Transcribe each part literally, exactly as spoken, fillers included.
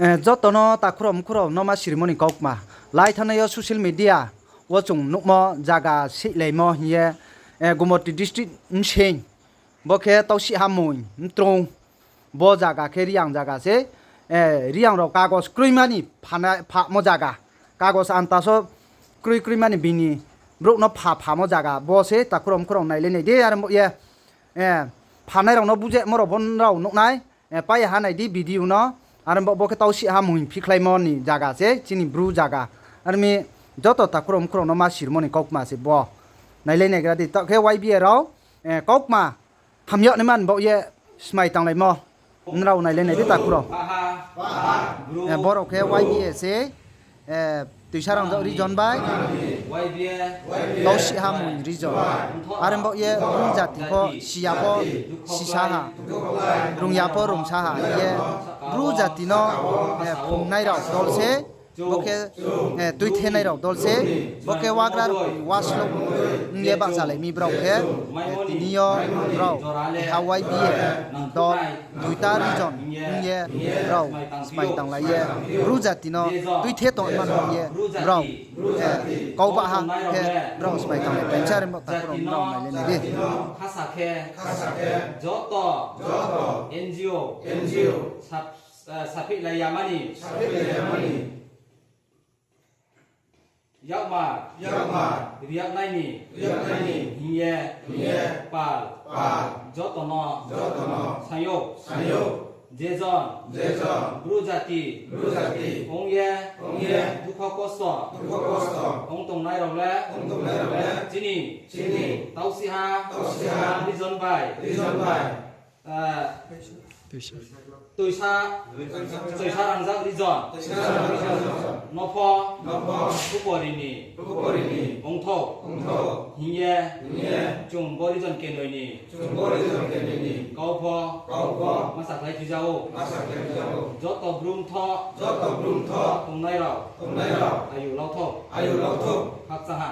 Eh, joto no takhu rao mkhu rao no ma sirimo ni kaukma. Lai thanai yo social media wo chung nuhmo zaga seihlaimo hing ye, eh, Gomoti district bsing. Bo khe Tausih Hamoing, Mtrung. Bo zaga khe Reang zaga se, eh, Reang rao kagos kroimani phana-, phamo zaga. Kagos antaso kroi kroimani bini brouh no pha phamo zaga. Bo se takhu rao mkhu rao nailai nai di, are bo ye, eh, phanai rao no bujemo rao bo nrao nuhnai. Eh, pai ha nai di video no, are bo, bo khe Tausih Hamoing phikhlaimo ni zaga se, chini Bru zaga. Are mi joto takhu rao mkhu rao no ma sirimo ni kaukma se bo. Nailai naigra di, taoh khe Y B A rao, eh, kaukma hamyag naima ni baoh ye smai tanglaimo. Nrao nailai nai di takhu rao. Eh, borao khe Y B A se, eh, Toisa Rangjak region bai Tausih Hamoing region. Are baoh ye Bru jati pho siya pho sisa ha, rungya pho rungsa ha ye Bru jati no, eh, phungnai rao dol se, bo khe, eh, tuithenai rao dol se, bo khe wagra rao ni waslo ong ye bahchalai mi brao khe, eh, tini yo brao, eh, ha Y B A dol, duita region ong ye brao smai tanglai ye Bru jati no tuithe tongma no ye brao, eh, kau baha khe brao smai tanglai pai cha, are bo takhu rao nrao nailai nai di. Khasa khe, joto N G O, sap-, eh, saphihlai yamani, yakmar, riaknai ni hing ye, pal, joto no, sayo, je jon, Bru jati, ong ye, dukho kosto, ong tongnai rao le, chini, Tausiha, region bai, Toisa, Toisa Rangjak region no pho, khupori ni ongthou hing ye, chung bo region kenoi ni, kau pho, ma sakhlai phi ja ou, joto Bru mthoh, tongnai rao, ayu lauthou, khakchang ha.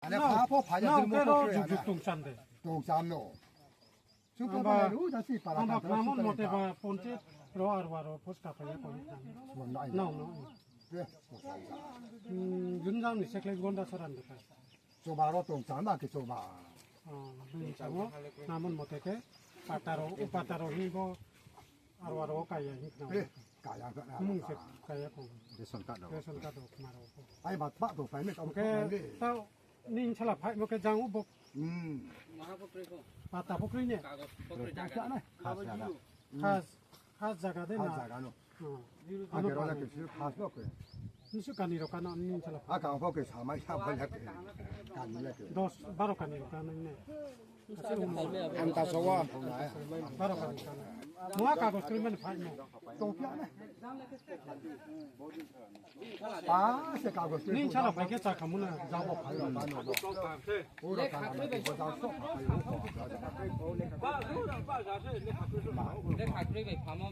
Ane pha pho phai ya, nang khe ro jugjug tongcham de. Tongcham no. Amba, amba khnamo mote ba ponchayat ro arwa ro phoska phai ya koi. Nang no. Gunjang ni sekhlai Gonda Soran de kai. Choba ro tongcham ba khe choba. Bini samo khnamo mote khe pataro, pataro hing bo. Arwa ro kaya hing khna. Kaya kha na. Mung se kaya kong. Ration card ro. Ration card ro khna ro. Ai bat bat ro phai ne. Oke, tao ning chala phai mo ke jang u bok. Hmm. Pata pokri ne. Kagos pokri jaga. Khas jaga. Khas, khas jaga de na. Khas jaga no. Ake ro na ke sir khas no ke. Nisu kani ro kana ning chala phai. Aka pho ke samai sa phai ya ke. Kani ya ke. Dos, baro kani ro kana ne. Ang ta sogo. Baro kani kana. Mua kagos kri mani phai mo. Tongpia ne. Pa se kagos kri. Ning chala phai khe cha khamu na. Jabo phai ro ba no. Ura kana na ko jabo sok phai ro. Lekha kri bai phamo.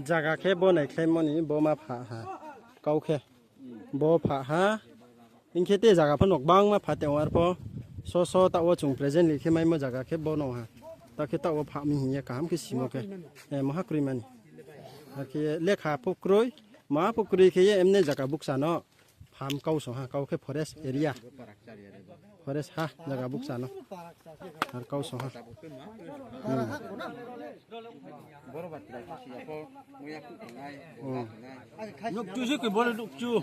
Jaga khe bo naikhlaimo ni bo ma pha ha. Kau khe. Bo pha ha. Hing khe te jaga pho no gbangma pha tong arpho. So so taoh wo chung presently khe maimo jaga khe bo no ha. Ta khe taoh wo pha mi hing ye kaham khe simo khe. Eh, maha kroi mani. Akhe lekha pho kroi. Maha pho kroi khe ye emne jaga bukcha no. Pham kau song ha, kau khe forest area. Forest ha, jaga bukcha no. Ar kau song ha. Hmm. Nukchu se koi bole nukchu.